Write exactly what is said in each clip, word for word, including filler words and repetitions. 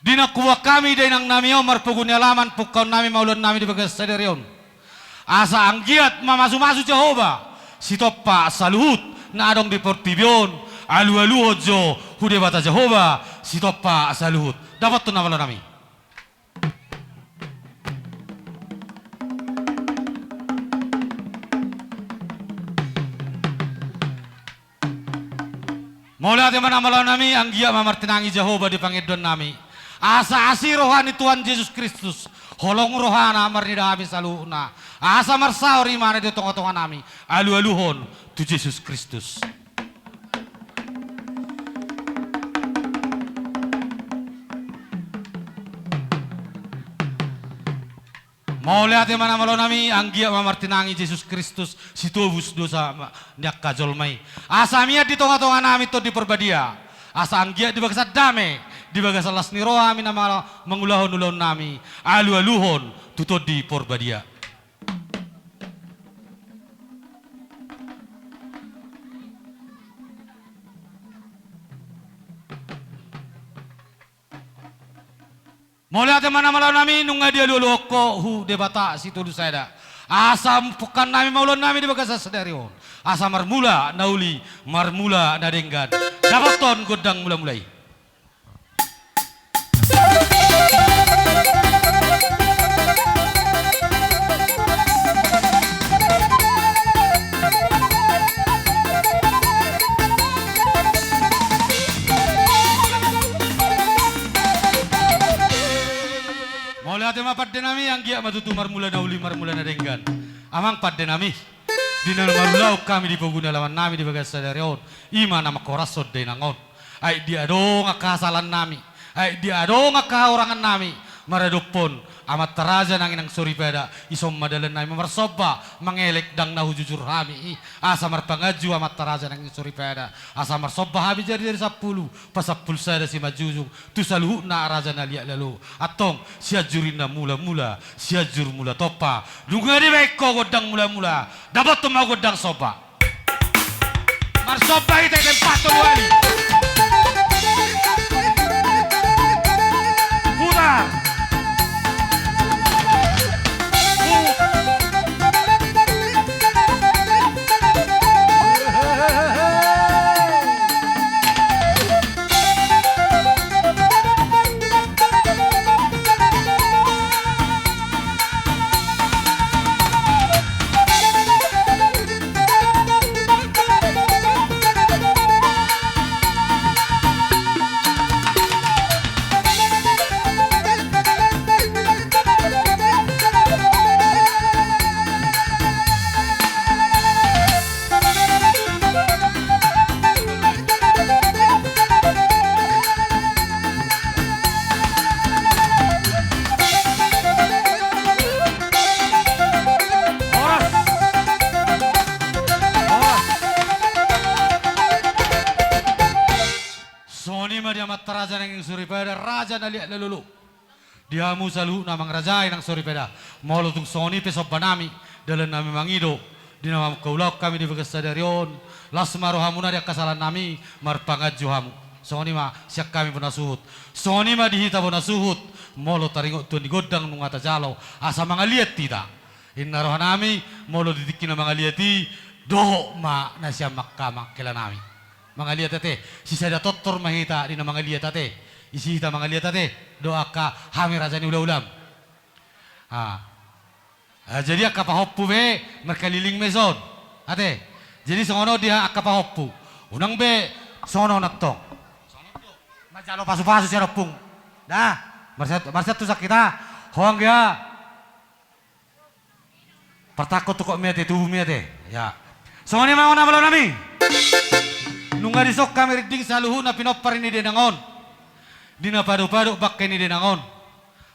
Di na huboan hami dainang nami on marpogu ni alaman, pungkaon nami ma ulaon nami di bagasan sadari on. Asa anggiat mamasumasu Jahowa sitompa saluhut na adong di portibi on, alualuhon jo tu Debata Jahowa sitompa saluhut. Dapothon ma ulaon nami. Mauliate ma na malo nami, anggiat ma martinangi Jahowa di pangidoan nami. Asa asi roha ni Tuhan Jesus Kristus, holong rohana marnida hami saluhutna. Asa marsaor imana di tongatonga nami, alualuhon tu Jesus Kristus. Mauliate ma na malo nami, anggiat ma martinangi Jesus Kristus, sitobus dosa ma-, ni angka jolma i. Asa mian di tongatonga nami Tondi Porbadia. Asa anggiat di bagasan dame, di bagasan las ni roha hami na malo mangulahon ulaon nami, alualuhon tu Tondi Porbadia. Mauliate ma na malo nami, nunga dialualuhon ho tu Debata Sitolusada. Asa pungkaon nami ma ulaon nami di bagasan sadari on. Asa marmula na uli, marmula na denggan. Dapothon gondang mulamula i. Mauliate ma pande nami, anggiat ma tutu marmula na uli, marmula na denggan. Amang pande nami, di na marulaon hami di pogu ni alaman nami di bagasan sadari on, i ma na manghorashon dainang on. Ai di adong angka hasalahan nami, ai di adong angka hahurangan nami, maradophon amanta raja nang inanta soripada, dison ma dalan nami mamarsomba, mangelek ndang na hujujur hami i, asa marpanganju amanta raja nang inanta soripada, asa marsomba hami jarijari sampulu, pasampulu sada simanjujung, tu saluhutna raja na liat lalo. Antong, Sianjur inna mulamula, Sianjur mula tompa. Nunga dibaen ho gondang mulamula, dapothon ma gondang somba. Marsomba hita i tempat tolu hali. Putar. Horas. Horas. Songon i ma di amanta raja nang inanta soripada, raja na liat lalo. Di hamu saluhutna mangarajai nang soripada. Molo tung songon i pe somba nami, dalan nami mangido, di na mangkaulahon hami di bagasan sadari on, las ma rohamuna di angka hasalahan nami, marpanganju hamu. Songon i ma sian hami bona suhut. Songon i ma di hita bona suhut, molo taringot tu gondang nunga tajalo, asa mangaliat hita. Inna roha nami, molo di tingki na mangaliat i, dohot ma na sian angka mangkela nami. Mangaliat ate, sisada tortor ma hita di na mangaliat ate. Ise hita mangaliat ate, dohot angka hami raja ni hulahulam. Ah. Ah, jadi angka pahompu be markaliling ma dison. Ate. Jadi songon on di angka pahompu. Unang be songon on antong. Manjalo pasupasu sian ompung. Da. Marsiat, marsiat tu sangkita. Ho anggia. Partangkon tu kok mete, tubu mete. Ya. Songon i ma na malo nami. Nunga dison hami rinding saluhutna pinompar ni dainang on. Di na padopadok bangke ni dainang on.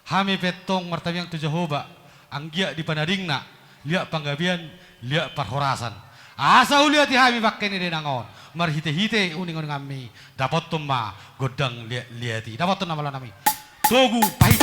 Hami pe antong martamiang tu Jahowa. Anggiat di panadingna. Liat panggabean, liat parhorasan. Asa huliati hami bangke ni dainang on. Marhitehite uninguninganmi. Dapothon ma gondang liatliat i. Dapothon na malo nami. Togu pahit.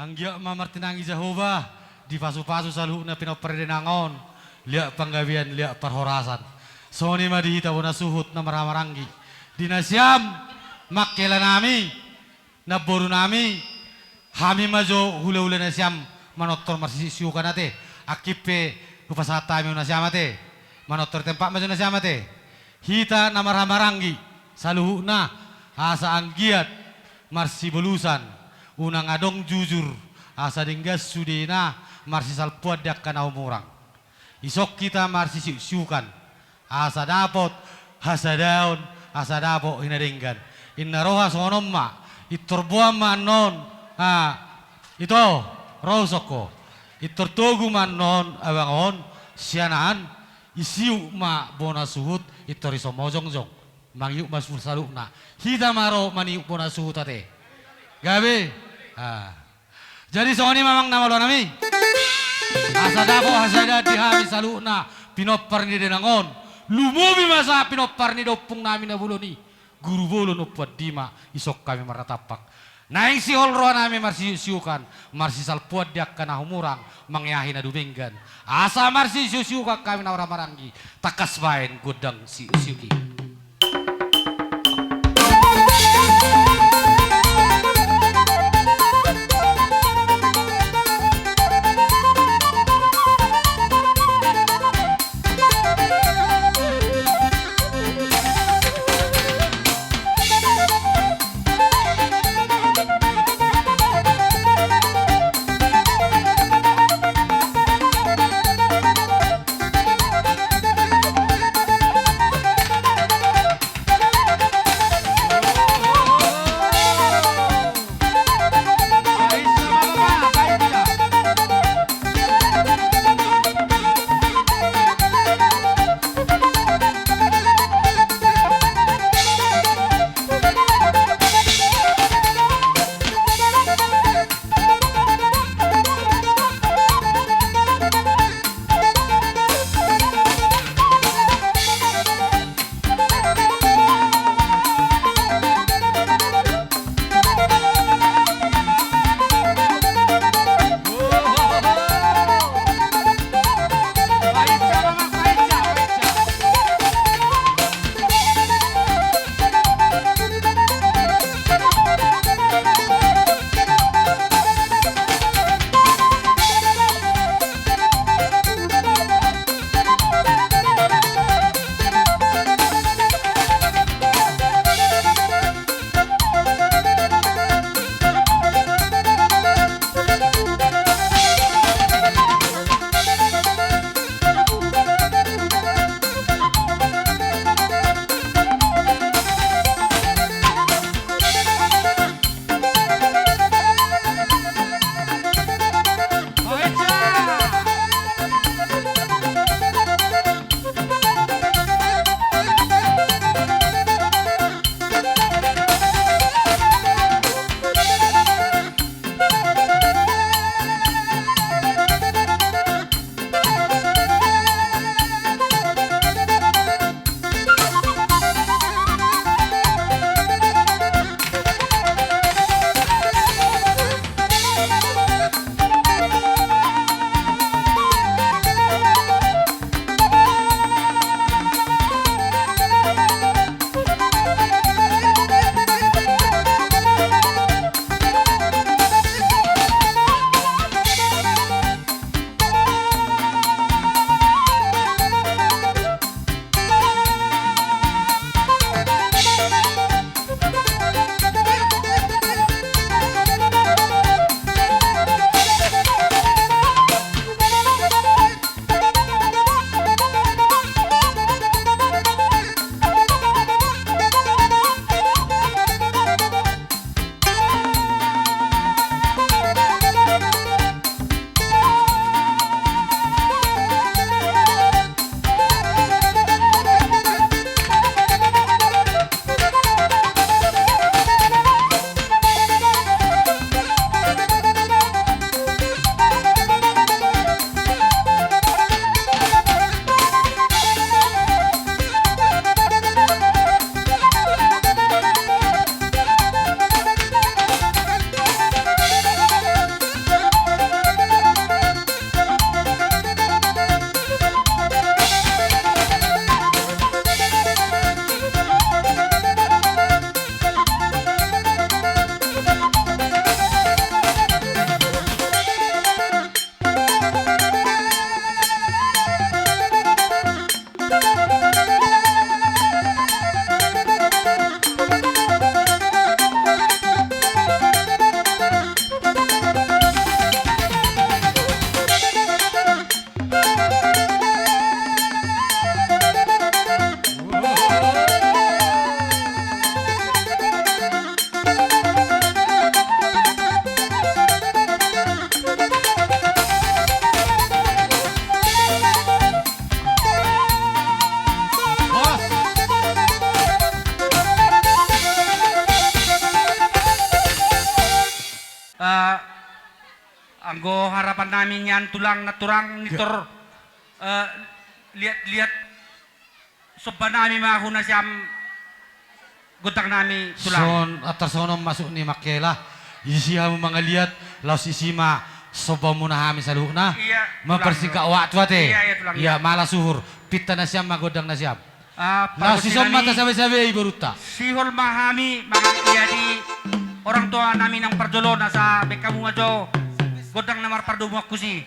Anggiat ma martinangi Jahowa, dipasupasu saluhutna pinompar ni dongan on, liat panggabean, liat parhorasan. Songon i ma di hita bona suhut na marhahamaranggi. Di nasiam, mangkelanami, namborunami, hami ma jo hulahula nasiam manortor marsisiuksiukan ate, anggiat pe hupasahat hami nasiam ate, manortor tempat ma jo nasiam ate. Hita na marhahamaranggi, saluhutna, asa anggiat marsibolusan, unang adong jujur, asa denggan sudena marsisalpuan di angka na humurang. Dison hita marsisiuksiukan, asa dapot hasadaon, asa dapot hinadenggan. Inna roha songon on ma, pintor boan ma annon, ha, ito, ro husungkun. Pintor togu ma annon abang on, sian an, disiuk ma bona suhut, pintor dison ma jongjong. Mangiuk ma suhut saluhutna. Hita ma ro mangiuk bona suhut ate. Gabe. Ah. Jadi songon i ma amang na malo nami. Asa dapot hasada di hami saluhutna pinompar ni dongan on. Lumobi ma sahat pinompar ni ompungnami na bolon i. Guru bolon Ompu Andi ma dison hami marnatampak. Naeng sihol rohanami marsisiuksiukan, marsisalpuan di angka na humurang, mangeahi na dumenggan. Asa marsisiuksiukan hami na marhahamaranggi, tangkas baen gondang siuksiuk i. Anggo harapan nami nian tulang na turang ni tor, eh, liat-liat somba nami ma hu nasiam gondang nami tulang. Songon antar songon on masuk ni Mangkela, isi hamu mangaliat, laos isi ma somba muna hami saluhutna. Iya, tulang. Mempersingkat waktu ate. Iya, iya, tulang, iya. Iya, malas uhur. Pinta nasiam ma gondang nasiam. Ah, laos ison ma tasabe-sabe i borunta. Sihol ma hami mangan ia di orang tua nami nang parjolo nasa baen hamu ma jo gondang na marpardomuan tusi.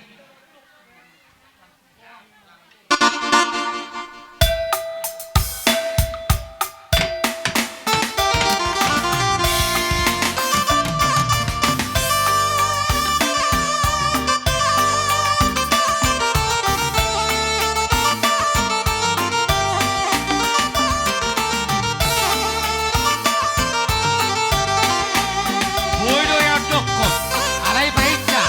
Boi do ia dokkon. Alai pahinsa.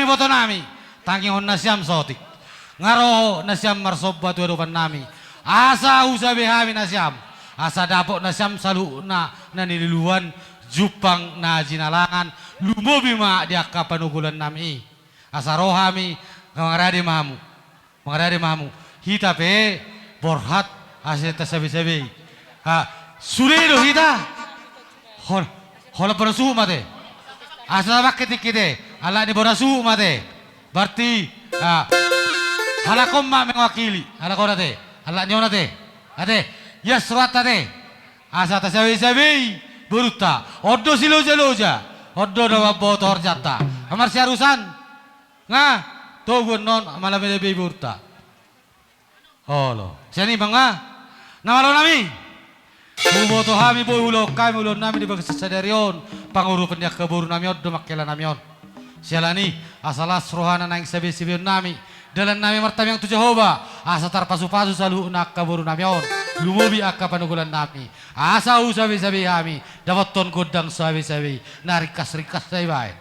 Iboto nami, tangihon nasiam saotik. Nga ro nasiam marsomba tu adopan nami. Asa husabe hami nasiam. Asa dapot nasiam saluhutna na niluluan, jumpang na jinalangan, lumobi ma di angka panogulan nami i. Asa ro hami, mangarade ma hamu. Mangarade ma hamu. Hita pe borhat asa tasabe-sabe i. Ha, sude do hita. Hol-, holan bona suhut ma te. Asa tabangke tingki te. Alani bona suhut ma te. Berarti, ah, halak on ma mewakili, halak on ate, halak ni on ate, ate, ias rohanta ate, asa tasabe-sabe i borunta, on do siloja-loja, on do na mamboto horjanta, amarsiarusan, nga, togu annon, malam ede be i borunta. Olo. Sian i ma nga. Na malo nami. Huboto hami boi huulahon hami ulaon nami di bagasan sadari on. Pangurupion ni angka boru nami on do mangkela nami on. Siala ni i, asa las rohana naeng sabe-sabeon nami. Dalan nami martamiang tu Jahowa. Asa tarpasu-pasu saluhutna angka boru nami on. Lumobi angka panogulan nami. Asa husabe-sabe hami. Dapothon gondang sabe-sabe. Na ringkas-ringkas na dibaen.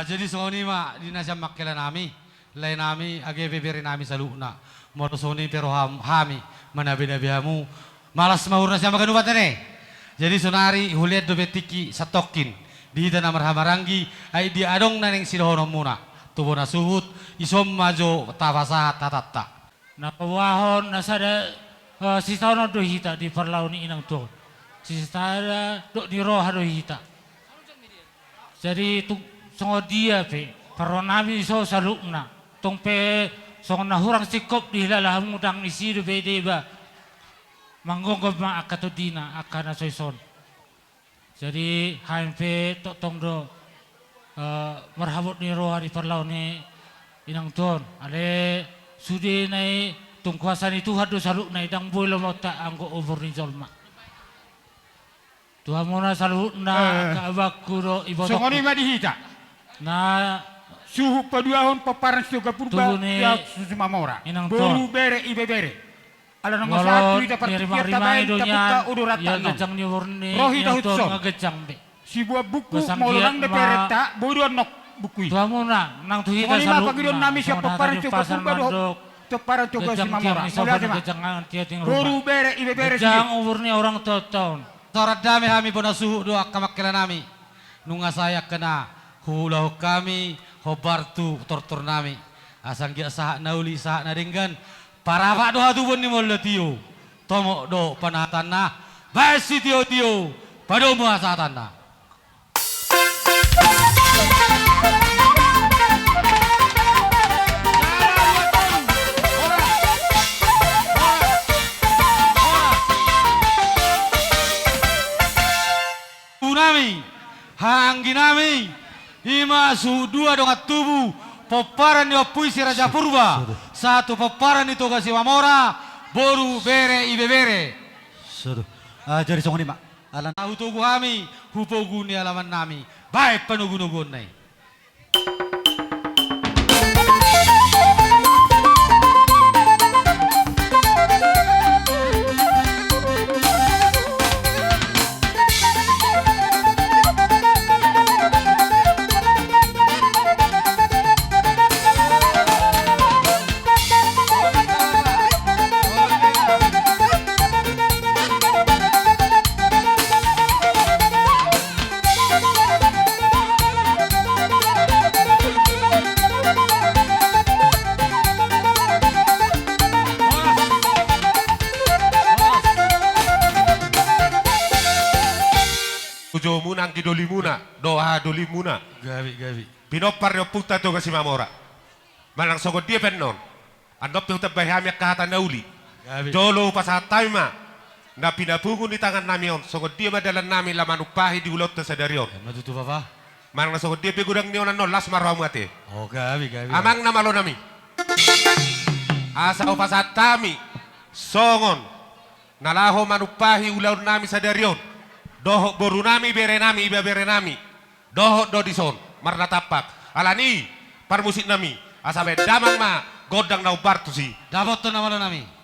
Jadi songon i ma di na sian mangkela nami, lae nami, age pe bere nami saluhutna. Molo songon i pe roham hami manabe-nabe hamu, malas ma uhur na sian haganup ne. Jadi sonari hulean dope tingki santongkin di hita na marhahamaranggi, ai dia adong na naeng sidohononmuna tu bona suhut, dison ma jo tapasahat hatanta. Na paboahon na sada, eh, sitaonon do hita di parlao ni inang tuaon. Sisada dok ni roha do hita. Jadi tung songon dia pe parroha nami dison saluhutna, tung pe songon na hurang singkop dihilala hamu, ndang disi dope deba. Manggomgom ma angka tondina angka na so dison. Jadi hami pe tongtong do, eh, marhabot ni roha di parlao ni inang tuaon. Alai sude na i tung kuasa ni Tuhan do saluhutna i, ndang boi lomotta anggo umur ni jolma. Tu hamuna saluhutna, eh, angka abangku dohot ibotongku. Songon i ma di hita. Na suhut paduahon pomparan Sitoga Purba, tubu ni Datu Simamora, inang tuaon. Boru, bere, ibebere. Ala nunga sahat tu hita partingkian, tabaen tabuka uduranta annon. Ro hita hutson. Sibuat buku, molo nang dope renta, boi do annon buku i. Songon i ma pangidoan nami sian pomparan Sitoga Purba dohot pomparan Sitoga Simamora. Mauliate ma. Boru, bere, ibebere sude. Saoran dame hami bona suhut dohot angka mangkela nami. Nunga sae angka na huulahon hami hombar tu tortor nami. Asa anggiat sahat na uli, sahat na denggan. Parapak do hatubuan ni molo tio, tomok do panahatanna. Baen sitiotio, padomu hasahatanna. Suhut nami, haha anggi nami, i ma suhut dua dongan tubu, pomparan ni Ompu i Si Raja Purba, sahat tu pomparan ni Toga Simamora, boru, bere, ibebere. Suhut. Ah, jadi songon i ma. Ala na hutogu hami hu pogu ni alaman nami. Baen panogunoguonna i. Ujomuna anggi dolimuna dohot dolimuna. Gabe, gabe. Pinompar ni ompunta Toga Simamora. Manang songon dia pe annon, annon pe hutambai hami angka hata na uli. Gabe. Jolo hupasahat hami ma na pinapungu ni tangan nami on, songon dia ma dalan nami laho manumpahi di ulaonta sadari on. Ima tutu, Papa. Manang na songon dia pe godang ni on annon, las ma rohamu ate. Oh, gabe, gabe. Amang na malo nami, asa hupasahat hami songon na laho manumpahi ulaon nami sadari on, dohot boru nami, bere nami, ibebere nami, dohot do dison marnatampak. Alani i, parmusik nami, asa baen damang ma gondang na hombar tusi. Dapothon na malo nami.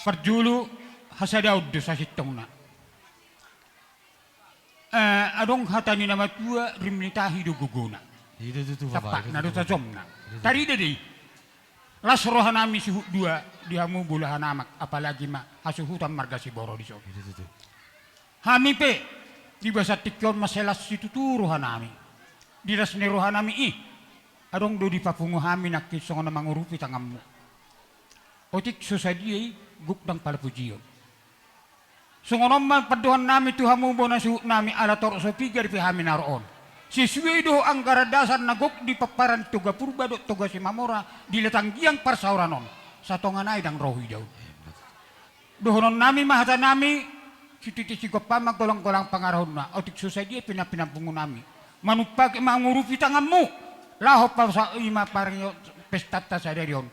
Parjolo, hasadaon do sasintongna. Eh, adong hata ni na matua, rim ni tahi do gogona. I do tutu, Bapak, i do tutu. Tampakna do tajomna. I do tutu. Tarida do i. Las rohanami suhut dua di hamu bolahan amak, apalagi ma hasuhutan marga Siboro dison. I do tutu. Hami pe, di bagasan tingki on ma sai las situtu rohanami. Di las ni rohanami i, adong do dipapungu hami nangkin songon na mangurupi tanganmu. Otik so sadia i, gok ndang pala pujion. Songon on ma pandohannami tu hamu bona suhutnami, ala torop so piga dope hami na ro on. Sesuai dohot anggaran dasar na gok di pomparan Toga Purba dohot Toga Simamora di latanggiang parsaoran on, satonga nai ndang ro huidaon. Dohononnami ma hatanami, sititi sigompa ma golang-golang pangarahutna, otik so sadia pe na pinapungunami. Manumpahi mangurupi tanganmu, laho pasa-, i ma paringot pestanta sadari on.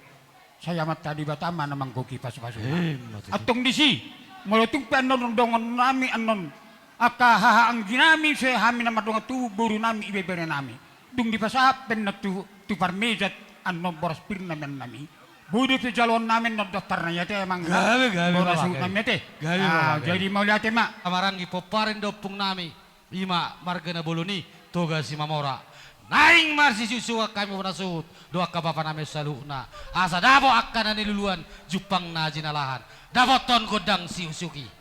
Sai Amanta Debata ma na manggohi pasu-pasuna. Ima tutu. Antong disi, molo tung pe annon dongannami annon, angka haha angginami, sai hami na mardongan tubu, borunami, ibeberenami. Dung dipasahat pe annon tu, tu parmeja annon boras pir nami annami. Boi dope jaloonnami annon daftarna i ate, amang. Gabe, gabe, bona suhutnami ate. Gabe, ah, gabe. Jadi mauliate ma. Maranggi pomparan do ompungnami. Ima marga na bolon i, Toga Simamora. Naeng marsisuhsuhutan hami bona suhut dohot angka bapanami saluhutna. Asa dapot angka na niluluan, jumpang na jinalahan. Dapothon gondang siuksiuksi.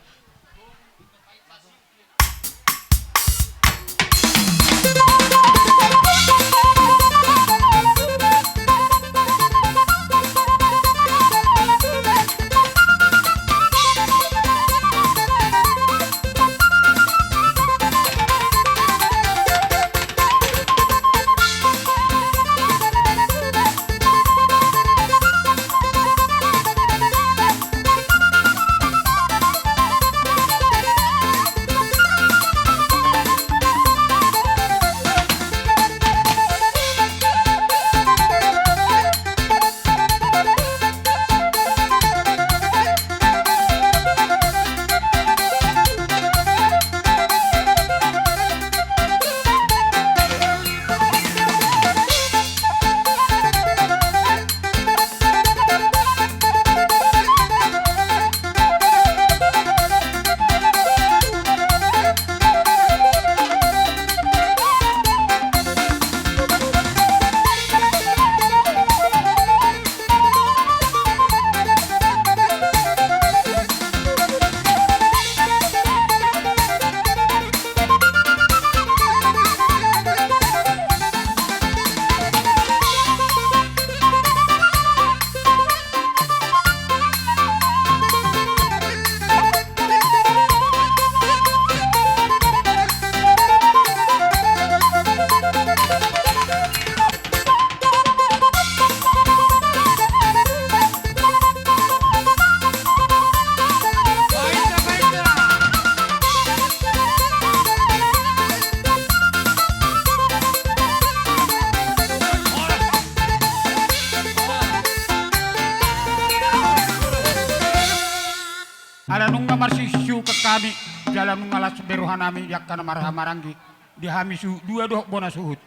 Ala nunga marsisuhsuhut hami, jala nunga las be rohanami di angka na marhahamaranggi, di hami suhut dua dohot bona suhut.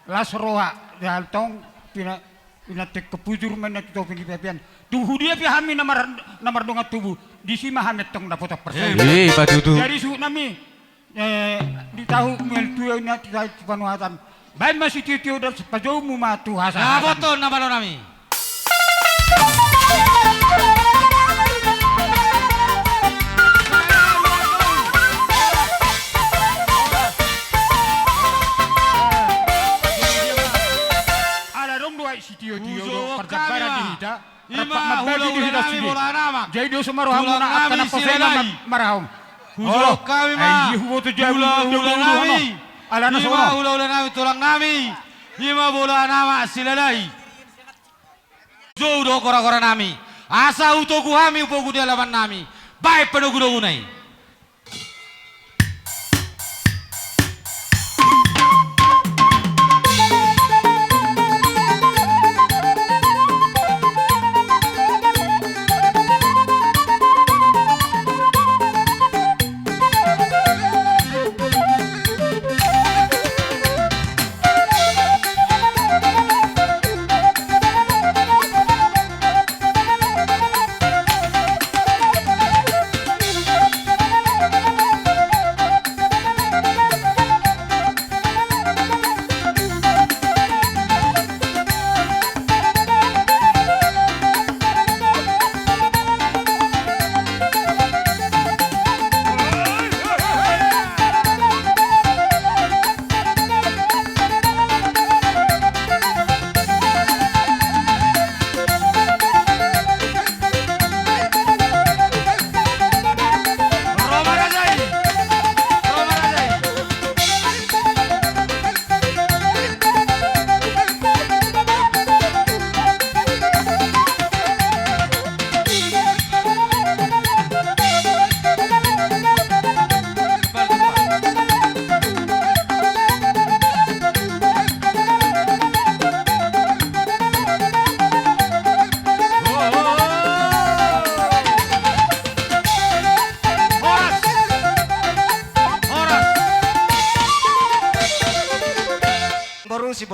Las roha, jala tong pina-, pinantikhon hujur ma inna tu topi ni pahipahian. Tu hudia pe hami na mar-, na mardongan tubu, disi ma hami antong dapotan parsaulian. Eh, ima tutu. Jadi suhutnami, eh, di tahu mual tua inna tu tahu panuhatan. Baen ma sitiotio dan sipajoumu ma tu hasahatan. Dapothon na balonami. Ala adong do aek sitiotio do parjambaran di hita. Ima hulahulanami, bolahan amak. Jadi dosa ma rohamuna, angka na poso i ma marahahang. Hujolo hami ma hulahulanami. Ima hulahulanami, tulangnami. Ima bolahan amak Silalahi. Jou do goragoranami. Asa hutogu hami, hupogu di alamannami. Baen panogudoguna i.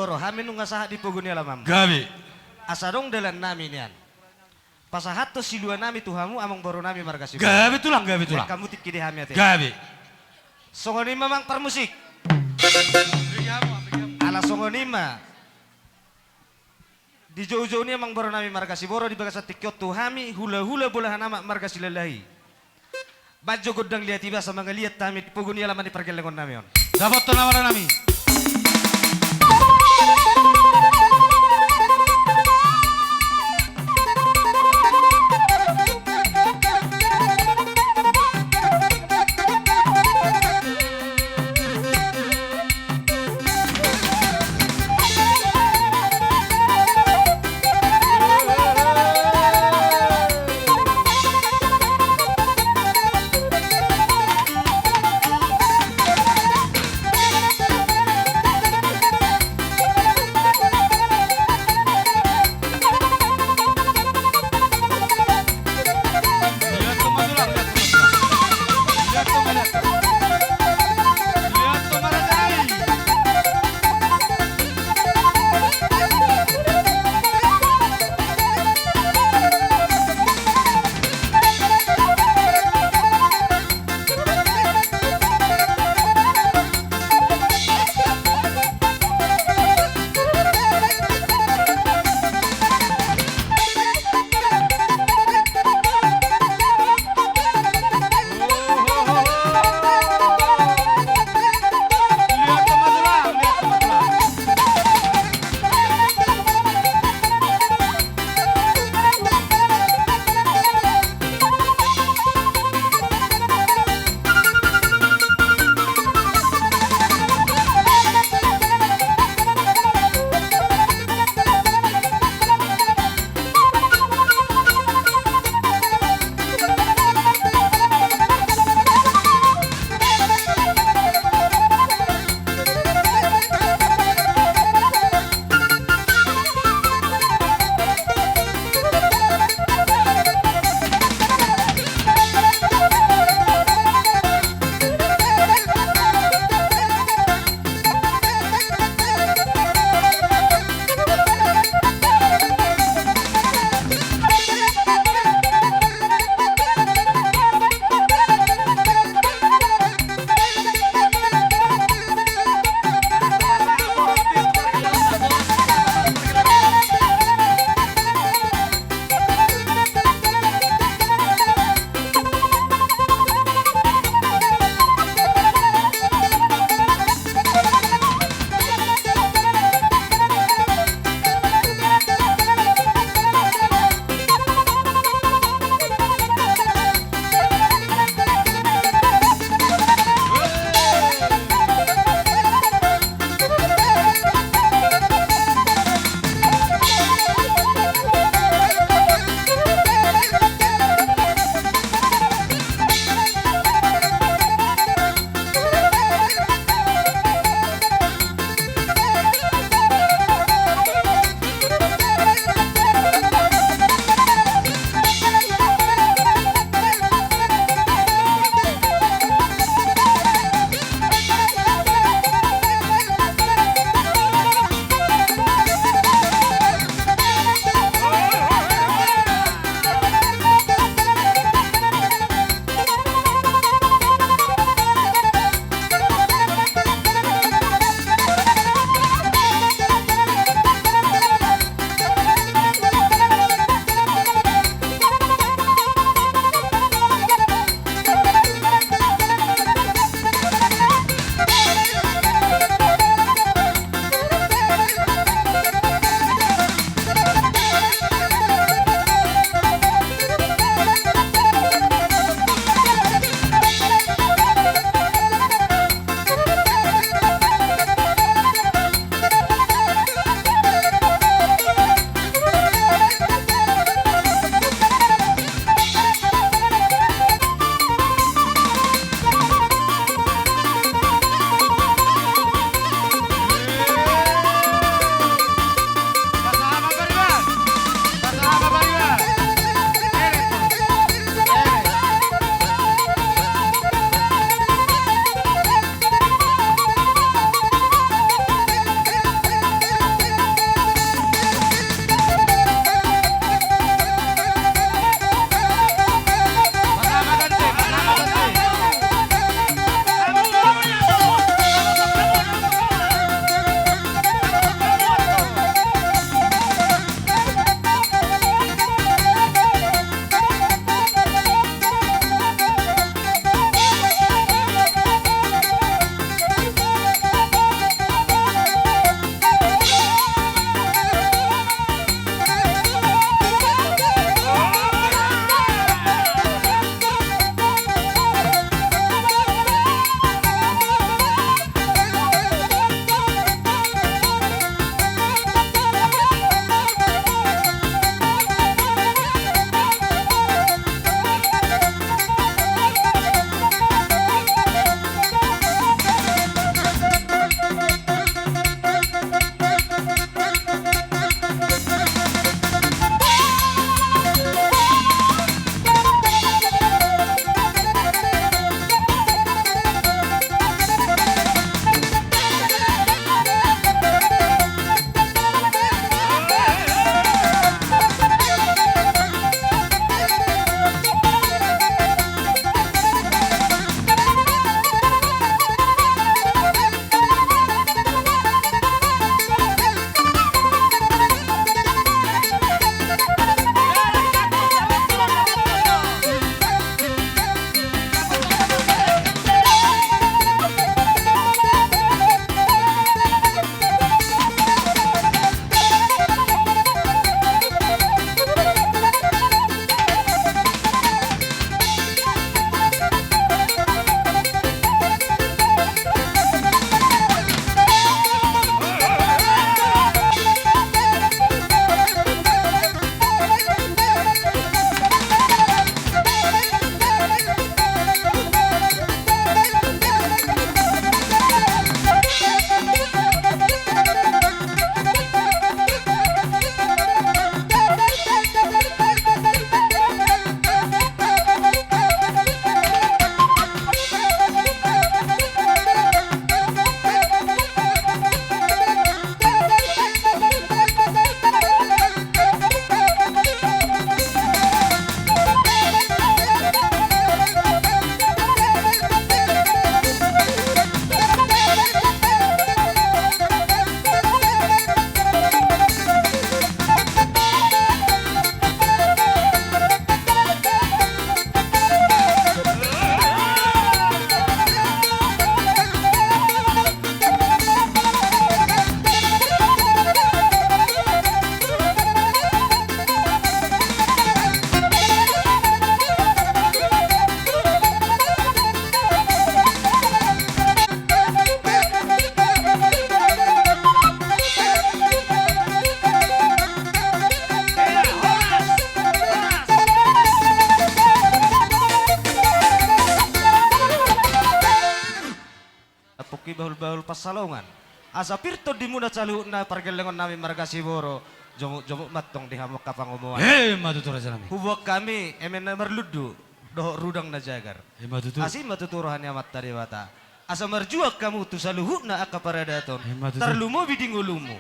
Boru, hami nunga sahat di pogu ni alamanmu. Gabe. Asa adong dalan nami nian. Pasahathon silua nami tu hamu amang boru nami marga Siborok. Gabe tulang, gabe tulang. Hamu tingki di hami ate. Gabe. Songon i ma amang parmusik. Ala songon i ma. Di joujou ni amang boru nami marga Siborok di bagasan tingki on tu hami hulahula bolahan amak marga Silalahi. Banjo gondang liat ibasa mangaliat hami di pogu ni alaman ni pargellengon nami on. Dapothon amala nami. bahul pansalongan. Asa pir tondimuna saluhutna pargellengon nami marga Siboro, jomuk-jomuk ma antong di hamu angka pangomoan. Emma tutu raja nami. Huboan hami eme na marlundu dohot rudang na jagar. Emma tutu. Asi ma tutu roha ni Amanta Debata. Asa marjuang hamu tu saluhutna angka paradaton. Emma tutu. Tarlumobi di ngolumu.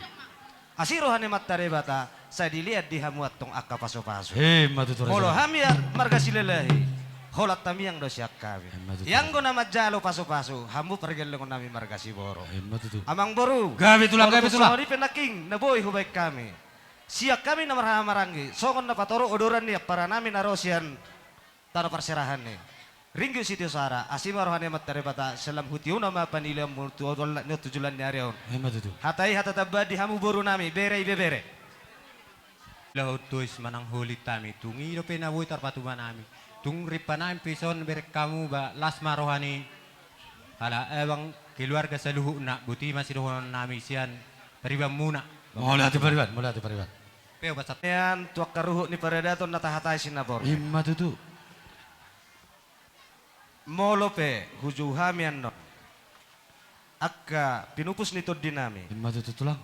Asi roha ni Amanta Debata, sai dilean di hamu antong angka pasupasu. Emma tutu raja. Molo hami marga Silalahi, holan tamiang do sian hami. Emma tutu. Ianggo na manjalo pasupasu, hamu pargellengon nami marga Siboro. Emma tutu. Amangboru. Gabe tulang, gabe tulang. Songon i pe nangkin na boi hubaen hami. Sian hami na marhaha maranggi, songon na patorop odoran ni ampara nami na ro sian tano parserahan i. Ringgit sitio sara, asi ma roha ni Amanta Debata, salam hutiona ma panilehonmu tu olat ni on tu joloan ni ari on. Emma tutu. Hata i hata tambahan di hamu boru nami, bere ibebere. Laho tois manang holit hami, tung i dope na boi tarpatupa nami. Tung rimpa nami pe ison bereng hamu ba las ma roha ni. Ala abang keluarga saluhutna, boti ma sidohonon nami sian paribanmuna. Mauliate pariban, mauliate pariban. Pe obat sat. Nian tu angka ruhut ni paradaton na tahatai sinapor. Emma tutu. Molo pe hujou hami annon angka pinupus ni tondi nami. Emma tutu tulang.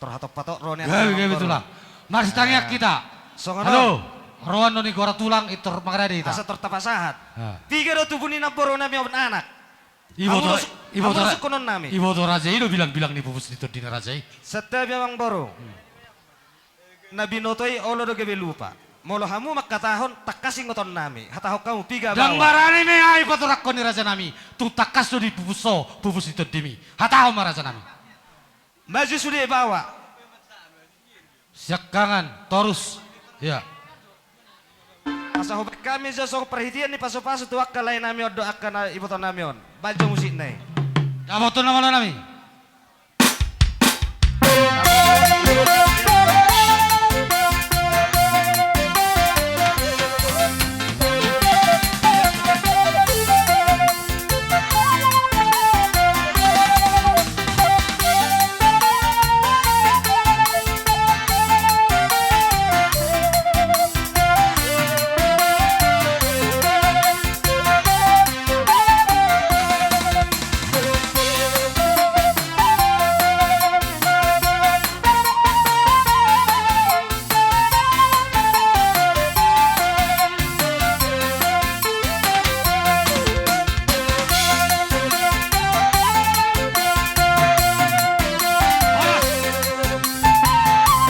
Tor hatop-hatop ro nian. Gabe, gabe tulang. Marsitangiang hita. Songon on. Halo. Ro annon i gora tulang i tor mangarade hita. Asa tor tapasahat. Piga do tubu ni namboru nami on anak? Iboto, iboto, iboto raja i do bilang-bilang ni pupus ni tondi ni raja i. Santabi amangboru. Na binoto i olo do gabe lupa. Molo hamu mangkatahon tangkas ingoton nami, hatahon hamu piga baoa. Ndang barani ma ahu patorangkon ni raja nami. Tung tangkas do dipupus ho pupus ni tondimi. Hatahon ma raja nami. Maju sude baoa. Siangkangan torus. Ia. Asa hubaen hami jo songon parhitean ni pasupasu tu angka lae nami on dohot angka na iboto nami on. Baen jo musikna i. Dapothon na molo nami.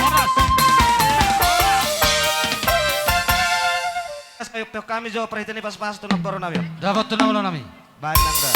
Horas. Horas. Asa peok hami jo parhite ni pasupasu tu namboru nami. Dapothon na molo nami. Baen nang da.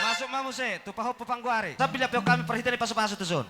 Masuk ma muse tu pahompu panggoari. Sambil ia peok hami parhite ni pasupasu tuson.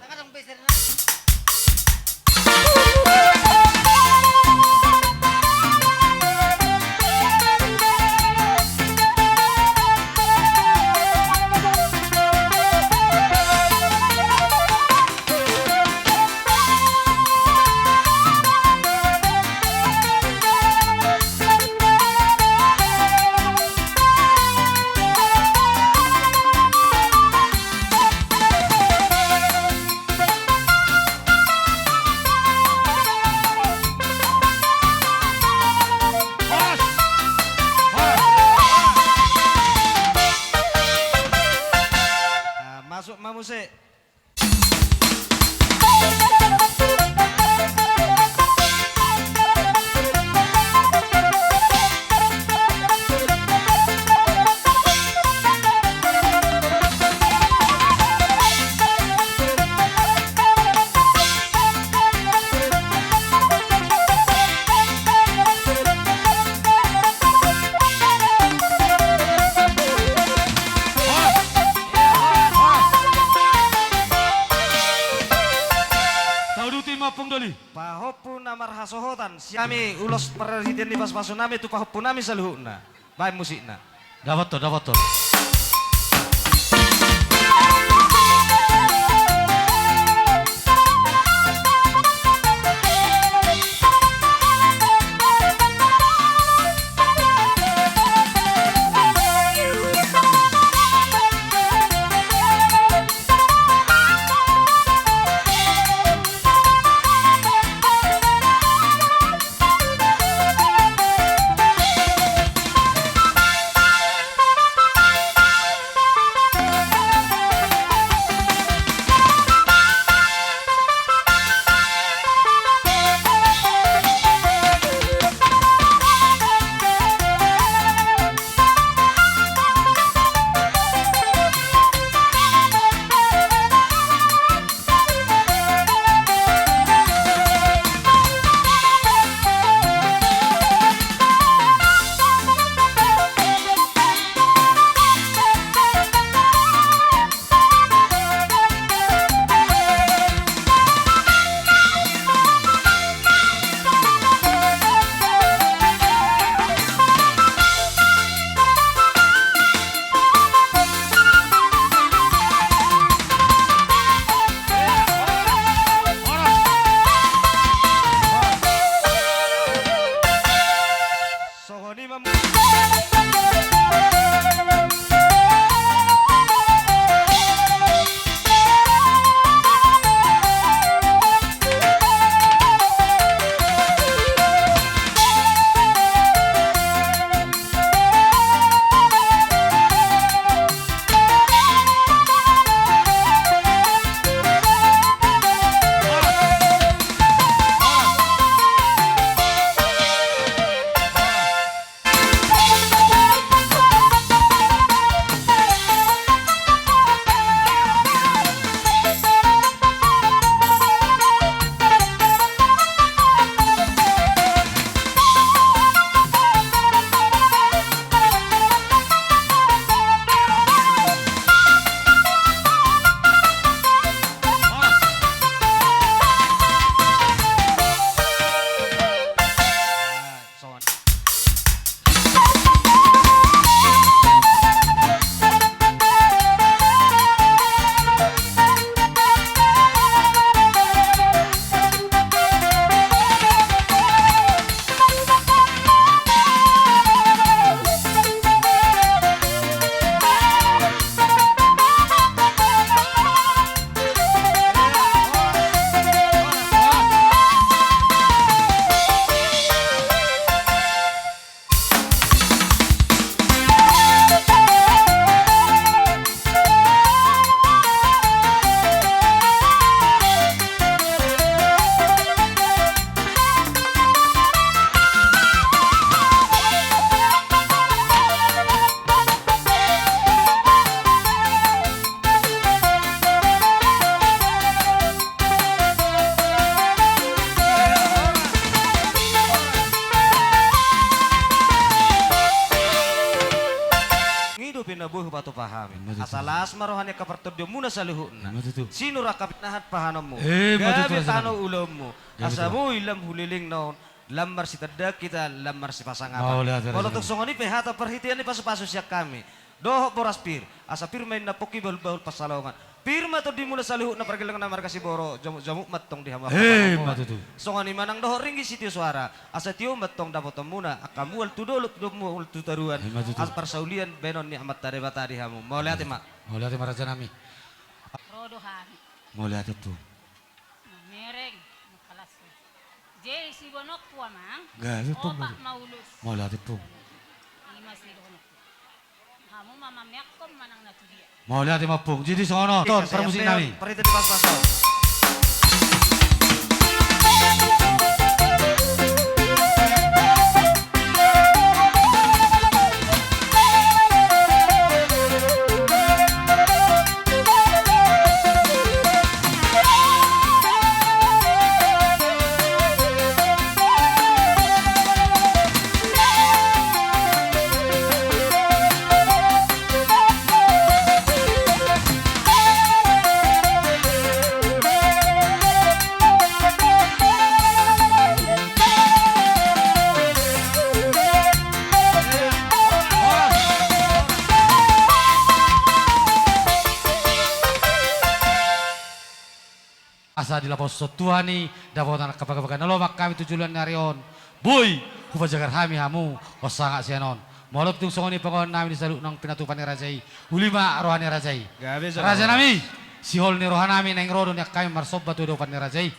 Pahompu na marhasohotan, sian hami ulos parhitean ni pasupasu nami tu pahompu nami saluhutna. Baen musikna. Dapothon, dapothon. I do pe na boi hupatupa hami. Ima tutu. Asa las ma roha ni angka partondionmuna saluhutna. Ima tutu. Sinur angka pinahan pahanonmu. Ima tutu. Gabe tano ulaonmu. Gabe tano. Asa boi lam hulelengna on, lam marsitandaan hita, lam marsipasangapan. Mauliate. Molo tung songon i pe hata parhitean ni pasupasu sian hami dohot boras pir, asa pir ma inna pongki bahulbahul pansalongan. Pir ma tondimuna saluhutna pargellengan na marga Siborok, jamukjamuk ma antong di hamu angka pahompona. Ima tutu. Songon i ma nang dohot ringgit sitio soara, asa tio ma antong dapotonmuna, angka mual tu dolok dohot mual tu toruan. Ima tutu. Asa parsaulian baenon ni Amanta Debata di hamu. Mauliate ma. Mauliate ma rajanami. Ro do hami. Mauliate, Ompung. Mamereng, makalas. Jadi siboanonku, Amang. Gabe, Ompung. Opat ma ulos. Mauliate, Ompung. Ima sidohononku. Hamu ma mameakkon manang na tu dia. Mauliate ma, Ompung. Jadi songon on. Ton, parmusik nami. Parhite di pas-pasan. Asa dilaposhon Tuhan i dapotan angka bagabaga na lomak hami tu joloan ni ari on. Boi hupajagar hami hamu on sangap sian on. Molo tung songon i pangomoan nami di saluhut naung pinatupa ni raja i, uli ma roha ni raja i. Gabe, raja nami, sihol ni roha nami naeng ro do nian hami marsomba tu adopan ni raja i.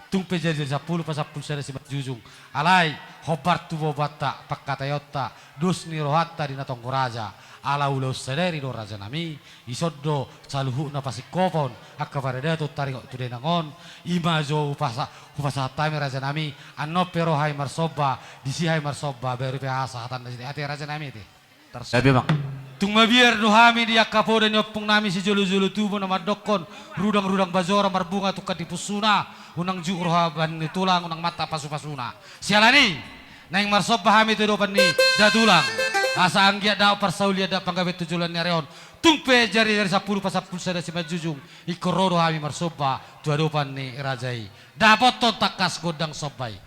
Tung pe jadi-jadi sampulu pasampulu sada simanjujung. Alai hombar tu boaboanta pangkataionta, dos ni rohanta di na tonggo raja. Ala ulaon sadari do raja nami, ison do saluhutna pasingkopon angka paradaton taringot tu dainang on. I ma jo hupasa-, hupasahat hami raja nami. Annon pe ro hami marsomba, disi hami marsomba, baru pe aha sahatanna sini ate raja nami ate. Tarsabi ma. Tung mabiar do hami di angka poda ni ompung nami sijolo-jolo tubu na mandokkon, rudang-rudang bajora marbunga tungkan di pusuna, unang jut roha bahen ni tulang, unang mantap pasu-pasuna. Siala ni i naeng marsomba hami tu adopan ni da tulang. Asa anggiat dao parsaulian dao panggabean tu joloan ni ari on. Tung pe jadi-jadi sampulu pasampulu sada simanjujung, ingkon ro do hami marsomba tu adopan ni raja i. Dapothon tangkas gondang somba i.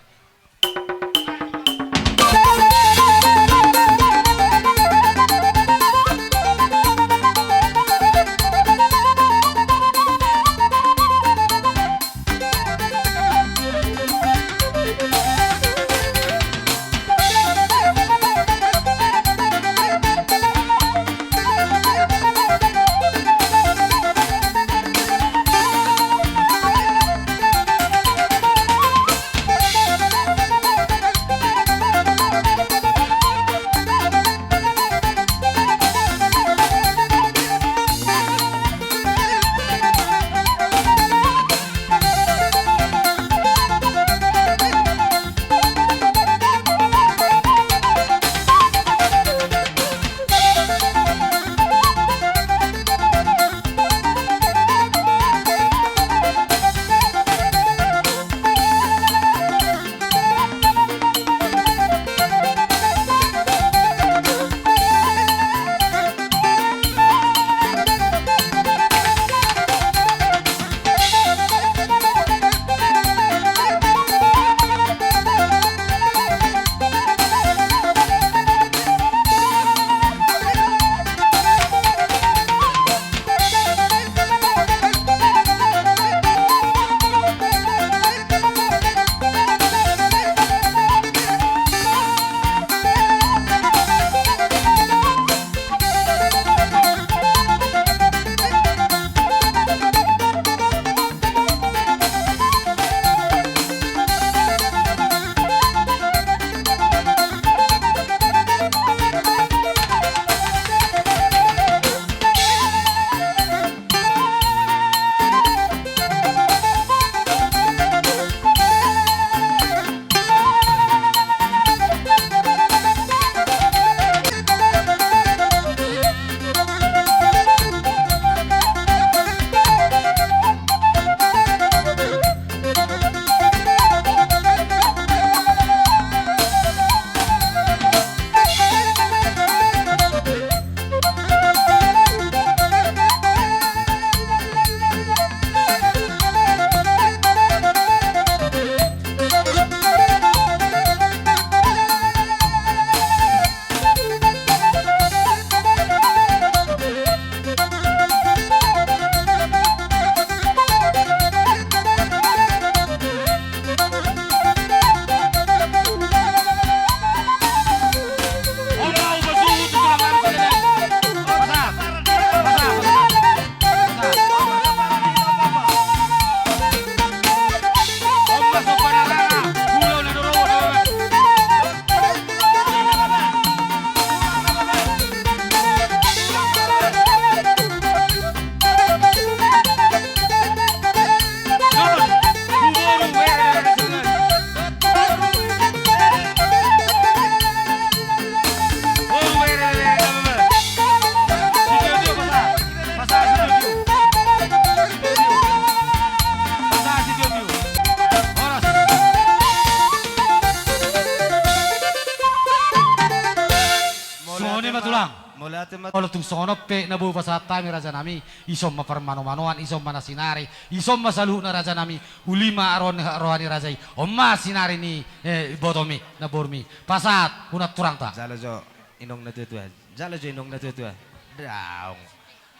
Songon i ma tulang. Mauliate ma. Olo, tung songon on pe na boi pasahat hami raja nami, ison ma parmanomanoan, ison ma na sinari, ison ma saluhutna raja nami, uli ma roha ni, roha ni raja i. On ma sinari ni, eh, ibotomi, namborumi. Pasahat unang turangta. Jalo jo inong na tuatua. Jalo jo inong na tuatua. Daong.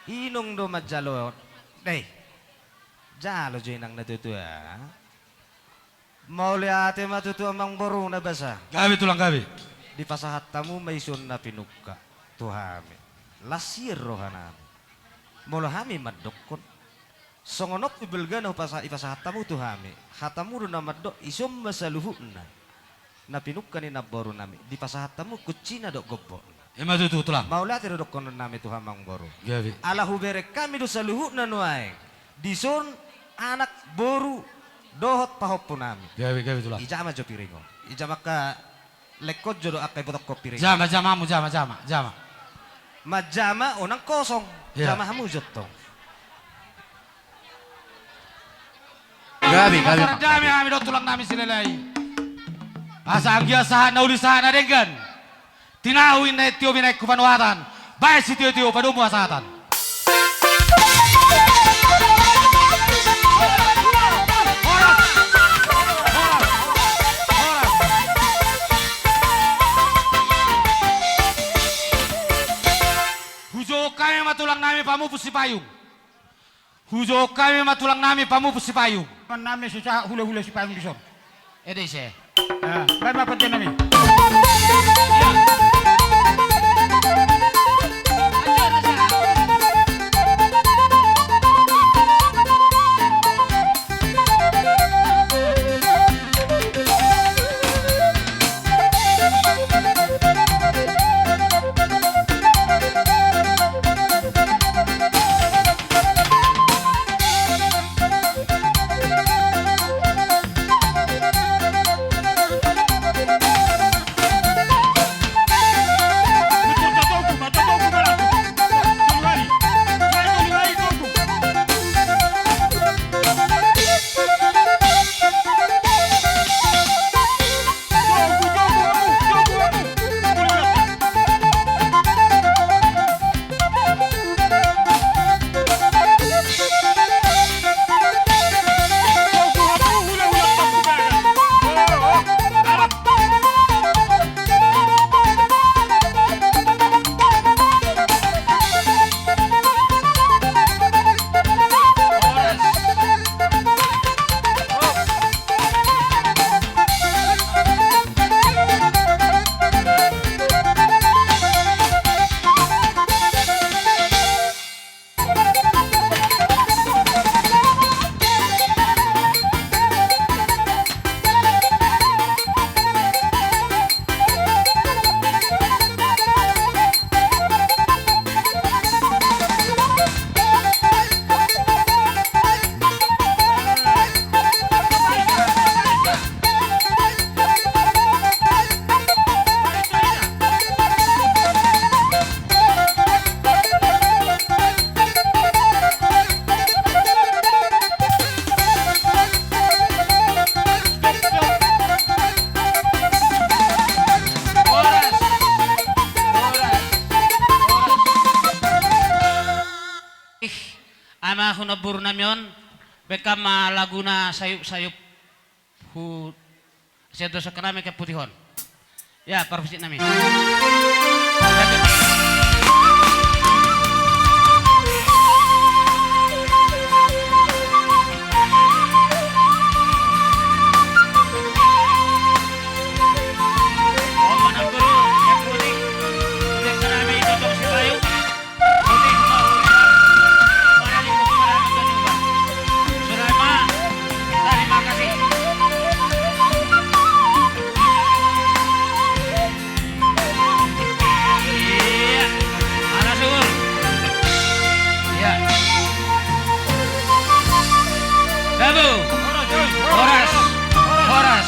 Inong do manjalo. Dei. Jalo jo inang na tuatua. Mauliate ma tutu amangboru na basa. Gabe tulang gabe. Dipasahat hamu ma ison na pinungka tu hami. Las sian rohanami. Molo hami mandokkon. Songon on pe balgana hupasa-, ipasahat hamu tu hami. Hatamu do na mandok ison ma saluhutna. Na pinungka ni namborunami. Dipasahat hamu kuncina dohot gombokna. Ima tutu tulang. Mauliate do dohononnami tu hamu amangboru. Gabe. Ala hubereng hami do saluhutna nuaeng. Dison anak boru dohot pahompunami. Gabe, gabe tulang. Ijama jo piring on. Ijama angka lengkon jo do angka ibotokkon piring. Jama, jama hamu, jama, jama, jama. Manjama unang kosong. Iya. Jama hamu jo tong. Gabe, gabe. Dame hami dohot tulangnami Silalahi. Asa anggiat sahat na uli sahat na denggan. Tinahu inna tio binahen tu panuatan. Bahen sitiotio padomu hasahatan. Hujou hami ma tulangnami pamupus sipayung. Hujou hami ma tulangnami pamupus sipayung. Tulangnami so sahat hulahula sipayung dison. Ede ise. Ah, baen ma pantiannami. Ih, ama hu na boru nami on, baen ma laguna sayup-sayup. Hu, sian dosa kenami keputihon. Ya, parmusik nami. Horas, horas.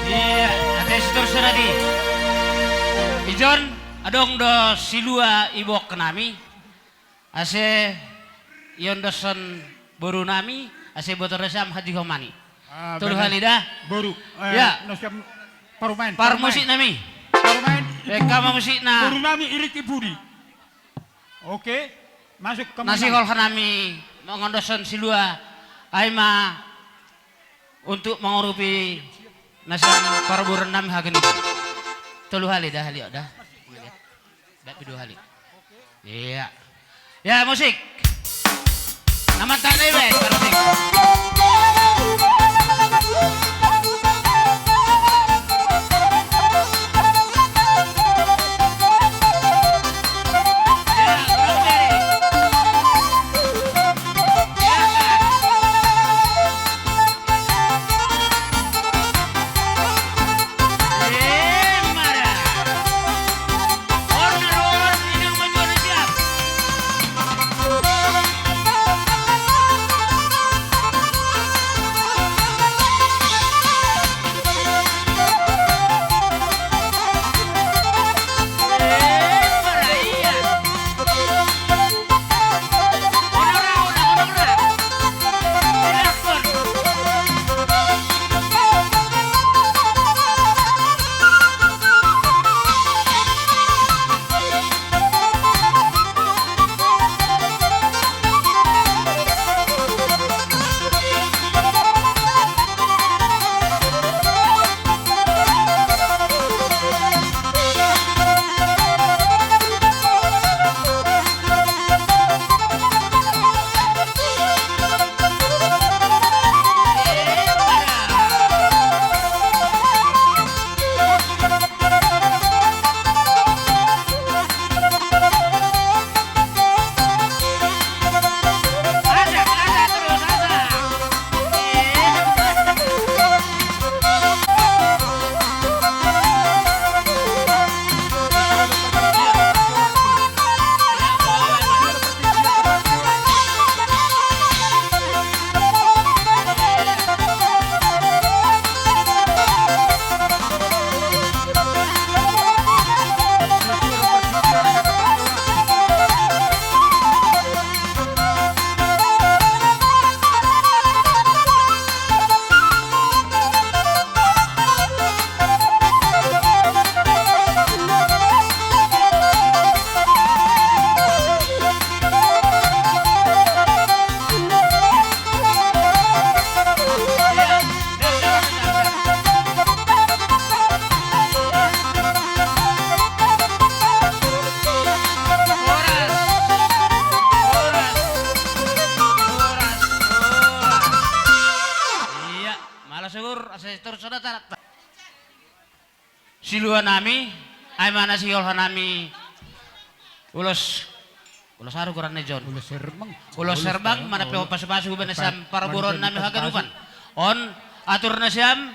Iya, ate seterusna di. Ijon, adong do silua iboan nami. Ase iondoshon boru nami, ase boto do sian hajihon nami. Tolu hali da. Boru. Ya. Parmusik nami. Parumaen. Eka ma musikna. Boru nami Irik Ibudi. Oke. Masuk ke. Na sihol hanami mangondoshon silua. Ai ma untuk mangurupi na sian parboruon nami hagenipan. Tolu hali da, hali da. Baik, dua hali. Iya. Ya, musik. Nama tadi, weh, musik. Ya, kurang beri. Ya, kan? Iya, malas suhur, asa terus sada tarata. Silua nami, ai ma na siolha nami. Ulos, ulos aru goran na i on. Ulos herbang. Ulos herbang, mana pe pasupasu hubana sian parboruon nami haganupan. On, atur na sian,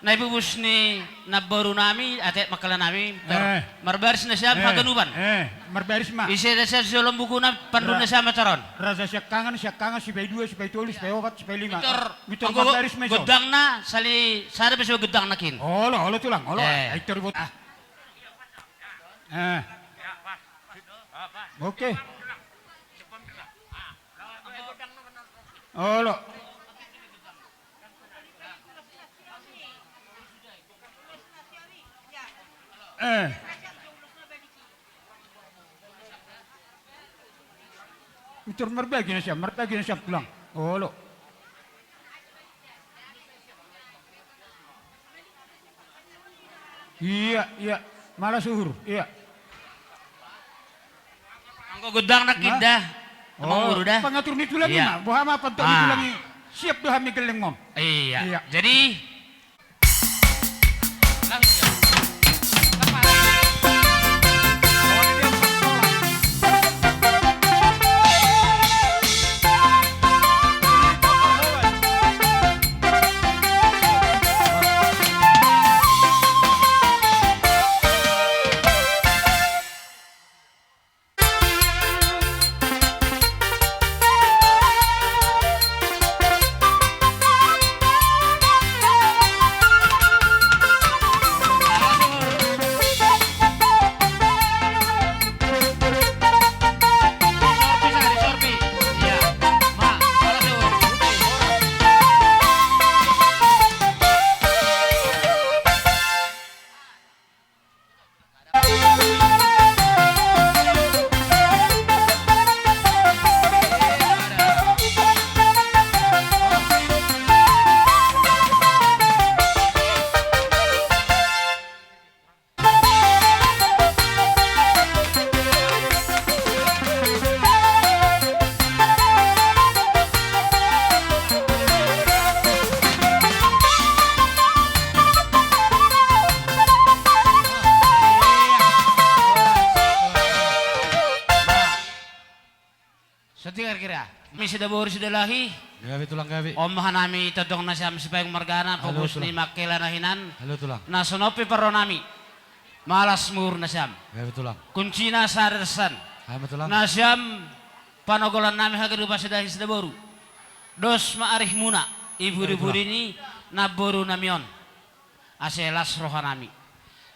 na ibubus ni namboru nami, ate mangkala nami, tor marbaris na sian haganupan. Eh, marbaris ma. Ise na sian siolom buku na, pandu na sian ma tor on. Raja Siangkangan, Siangkangan, Sipaidua, Sipaitolu, Sipaiopat, Sipailima. Mitor, mitor anggo marbaris ma i on. Gondangna, sali sada pe so gondang nangkin. Olo, olo tulang, olo. Eh. Ai tor ibot, ah. Eh. Oke. Olo. Eh. Mitor marbagi na sian, marbagi na sian tulang. Olo. Iya, iya. Malas suhur, iya. Anggo gondang nangkin da. Oh, pangatur ni tulang i ma. Boha ma pantok ni tulang i. Siap do hami gelleng on. Iya. Jadi Nami Sidaboru Sidalahi. Gabe, Tulang, gabe. On ma hanami tongtong nasiam Sipaihung margana, halo, pupus ni Tulang. Mangkela na hinan. Halo, Tulang. Na songon on pe parroha nami. Malas mur nasiam. Gabe, Tulang. Kuncina sada tesan. Halo, Tulang. Nasiam panogolan nami haganupan Sidalahi Sidaboru. Dos ma arihmuna. Gabe, Tulang. I pudi-pudi ni namboru nami on. Ase las roha nami.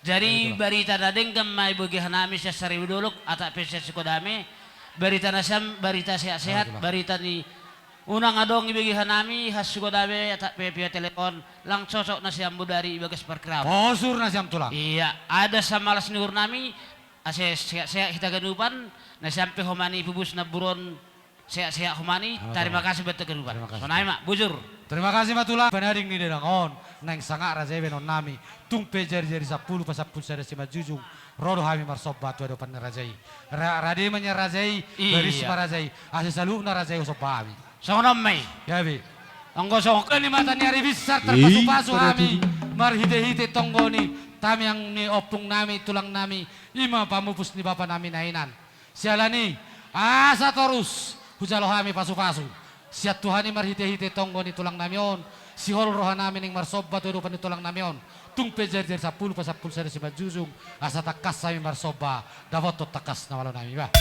Jadi, baik, Tulang. Barita na denggan ma ibege hanami sian Saribu Dolok, atap pe sian Sukodame. Barita nasiam, barita sehat-sehat, baik, Tulang. Barita ni unang adong ibege hanami, has Sukodame, atap pe via telepon, lang cocok nasiam bodari ibagas parkiraon. Mosur nasiam, Tulang. Iya, adat sian malas ni uhur nami, ase sehat-sehat hita ganupan, nasiam pe homani pupus namboru on, sehat-sehat homani, halo, Tulang. Tarima kasih buat haganupan. Terima kasih. Sonai ma, bujur. Terima kasih ma, Tulang. Panading ni dainang on, naeng sangap raja i baenon nami. Tung pe jari-jari sampulu pasampulu sada simanjujung. Ro do hami marsomba tu adopan ni raja i. Ra-, rade ma nian raja i, iya, baris ma raja i. Ase saluhutna raja i husomba hami. Songon on ma i. Gabe. Anggo songon on. Di mata ni ari binsar tarpasu-pasu hami. Marhite-hite tonggo ni tamiang ni ompung nami, tulang nami. I ma pamupus ni bapa nami na hinan. Siala ni i, asa torus hujalo hami pasu-pasu sian Tuhan i marhite-hite tonggo ni tulang nami on, sihol roha nami naeng marsomba tu adopan ni tulang nami on, tung pe jari-jari sampulu pasampulu sada simanjujung, asa tangkas hami marsomba, dapothon tangkas na malo nami, bah.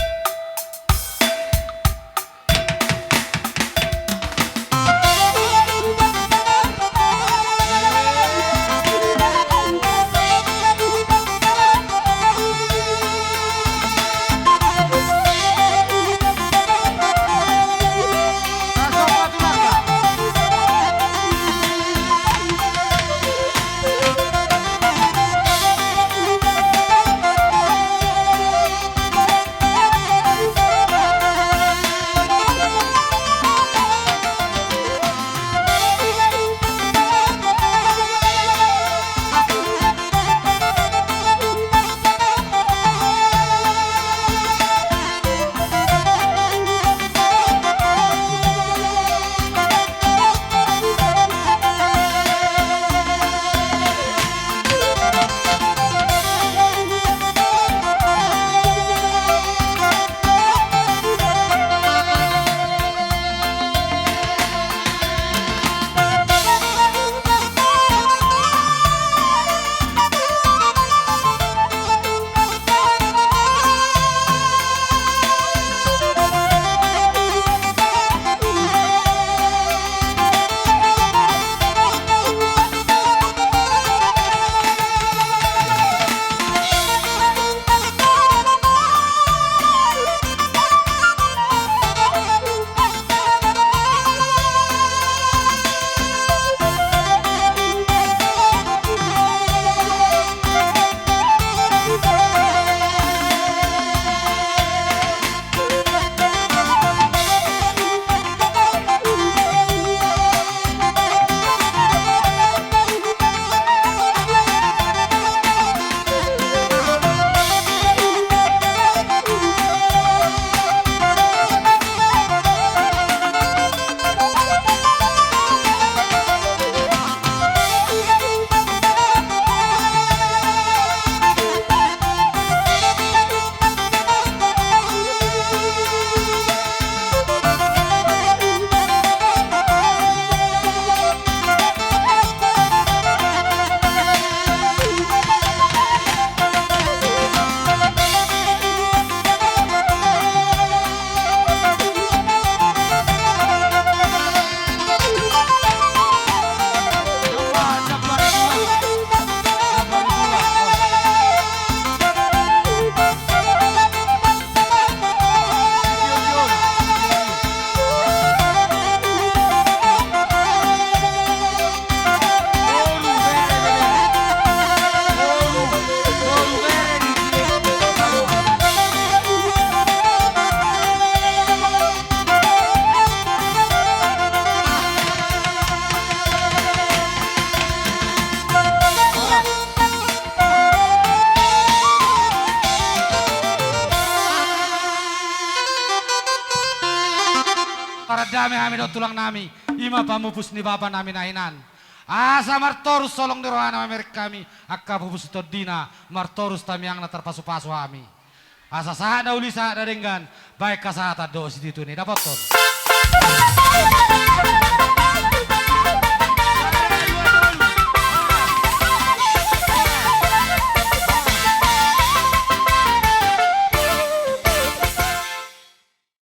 Marandame hami dohot tulang nami, i ma pamupus ni bapa nami na hinan. Asa martorus holong ni rohana mamereng hami, angka pupus ni tondina, martorus tamiangna tarpasu-pasu hami. Asa sahat na uli sahat na denggan, baen hasahatan dohot situtu na i dapothon.